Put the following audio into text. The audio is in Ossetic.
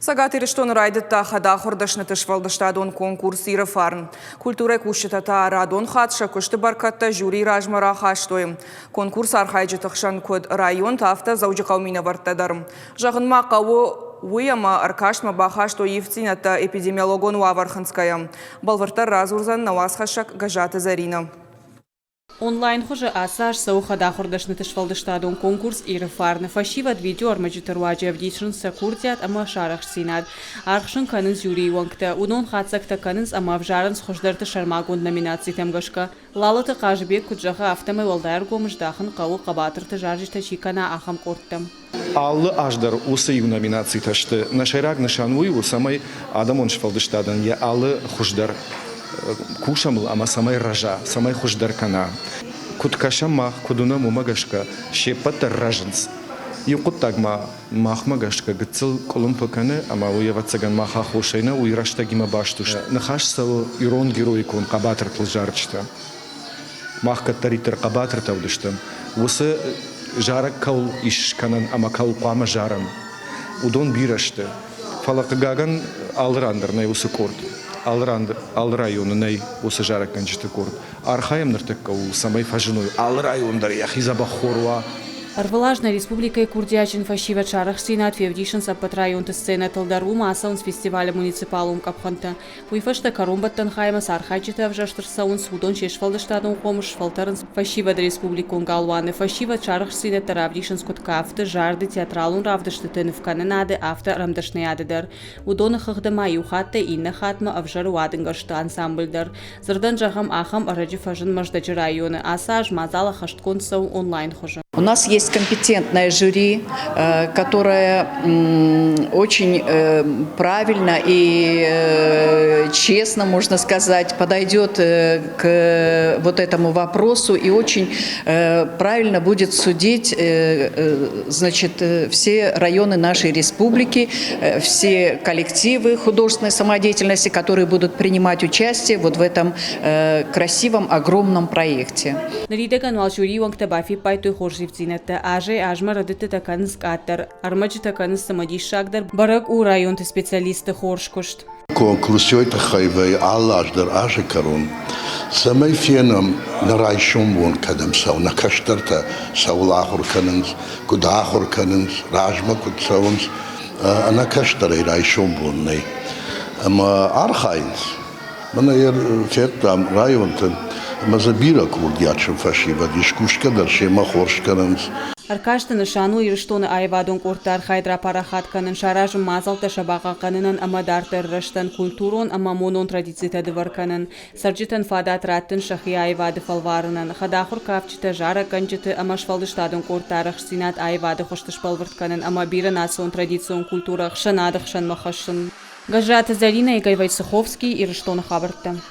Цӕгат Ирыстоны райдыдта хӕдахуыр дӕсныты сфӕлдыстадон конкурс «Иры фарн». Культурӕйы кусджытӕ та радон хатт сӕ куысты бӕркӕдтӕ жюрийы размӕ рахастой. Конкурсы архайджыты хсӕн куыд районты, афтӕ Дзӕуджыхъӕуы минӕвӕрттӕ дӕр. Зӕгъын ма хъӕуы уый, ӕмӕ ӕркастмӕ бахастой ивддзинӕдтӕ эпидемиологон уавӕр хынцгӕйӕ. Бӕлвырддӕр радзурдзӕн нӕ уацхӕссӕг Гӕззаты Зӕринӕ. Онлайн хуызы ацы аз цӕуы хӕдахуыр дӕсныты сфӕлдыстадон конкурс «Иры фарн». Фӕсивӕд видеоӕрмӕджыты руаджы ӕвдисынц сӕ курдиат ӕмӕ сӕ арӕхстдзинад. Аргъ сын кӕнынц жюрийы уӕнгтӕ. Уыдон хатдзӕгтӕ кӕнынц ӕмӕ ӕвзарынц хуыздӕрты сӕрмагонд номинацитӕм гӕсгӕ. Лалыты Хъазыбег куыд зӕгъы, афтӕмӕй уӕлдай ӕргом здахын хъӕуы, хъӕбатырты зарджытӕ чи кӕна, ахӕм къордтӕм. Алы аз дӕр уыцы иу номинацитӕ сты. Нӕ сӕйраг нысан уый у, цӕмӕй адӕмон сфӕлдыстадӕн йӕ алы хуыздӕр кусӕм ыл ӕмӕ цӕмӕй рӕза, цӕмӕй хуыздӕр кӕна. Куыд кӕсӕм мах, куыд уынӕм, уымӕ гӕсгӕ се ппӕт дӕр рӕзынц. Иу хъуыддаг ма махмӕ гӕсгӕ гыццыл къуылымпы кӕны, ӕмӕ уый, ӕвӕццӕгӕн, мах аххосӕй нӕ, уый рӕстӕгимӕ баст у. Ныхас цӕуы ирон героикон хъӕбатыртыл зарджытӕ. Мах кӕддӕриддӕр хъӕбатыртӕ уыдыстӕм. Уыцы зарӕг кӕуыл ис скӕнӕн ӕмӕ кӕуыл хъуамӕ зарӕм, уыдон бирӕ сты. Фӕлӕ, хъыгагӕн, алы ран дӕр нӕй уыцы къорд. Алы ран, алы районы нӕй уыцы зарӕггӕнджыты къорд. Архайӕм ныртӕккӕ ууыл, цӕмӕй фӕзыной алы район дӕр йӕхи дзӕбӕх хор уа. Ӕрвылаз нӕ республикӕйы курдиатджын фӕсивӕд сӕ арӕхстдзинад февдисынц ӕппӕт районты сценӕтыл дӕр, уым ацӕуынц фестивалы муниципалон къӕпхӕнтӕ. Уый фӕстӕ кӕронбӕттӕн хаймӕ цы архайджытӕ ӕвзӕрст ӕрцӕуынц, уыдон се сфӕлдыстадон хъомыс сфӕлтӕрынц фӕсивӕды республикон галуаны. Фӕсивӕд сӕ арӕхстдзинӕдтӕ равдисынц куыд кафты, зарды, театралон равдыстыты, нывкӕнынады, афтӕ ӕрмдӕсныйады дӕр. Уыдоны хыгъды ма иу хаттӕй иннӕ хатмӕ ӕвзӕры уадынгӕрзты ансамбль дӕр. Дзырдӕн зӕгъӕм, ахӕм ӕрӕджы фӕзынд Мӕздӕджы районы. Ацы аз мадзал ӕххӕстгонд цӕуы онлайн хуызы. У нас есть компетентное жюри, которое очень правильно и честно, можно сказать, подойдет к вот этому вопросу и очень правильно будет судить, значит, все районы нашей республики, все коллективы художественной самодеятельности, которые будут принимать участие вот в этом красивом, огромном проекте. Ныридӕгӕн уал жюрийы уӕнгтӕ бафиппайдтой хорз ивддзинӕдтӕ. Азӕй-азмӕ рӕдыдтытӕ кӕнынц къаддӕр, ӕрмӕджытӕ кӕнынц цымыдисагдӕр, бӕрӕг у районты специалистты хорз куыст. Конкурсӕй тыххӕй вӕййы алы аз дӕр азы кӕрон, цӕмӕй фенӕм, нӕ райсом бон кӕдӕм цӕуы, нӕ кӕстӕртӕ цӕуыл ахуыр кӕнынц, куыд ахуыр кӕнынц, размӕ куыд цӕуынц, ӕнӕ кӕстӕрӕй райсом бон нӕй. Ӕмӕ архайынц. Мӕнӕ йӕ федтам районты, ӕмӕ дзы бирӕ курдиатджын фӕсивӕд ис, кусгӕ дӕр семӕ хорз кӕнынц. Ӕркасты нысан у Ирыстоны аивадон къордты архайд рапарахат кӕнын, саразын мадзӕлттӕ сӕ бахъахъхъӕнынӕн ӕмӕ дарддӕр рӕзтӕн культурон ӕмӕ монон традицитӕ дывӕр кӕнын, цӕрджытӕн фадат раттын сӕхи аивады фӕлварынӕн, хӕдахуыр кафджытӕ, зарӕггӕнджыты ӕмӕ сфӕлдыстадон къордты арӕхстдзинад аивады хуызты сбӕлвырд кӕнын ӕмӕ бирӕнацион традицион культурӕ ӕхсӕнады хсӕнмӕ хӕссын. Гӕззаты Зӕринӕ, Игорь Войцеховский, Ирыстоны хабӕрттӕ.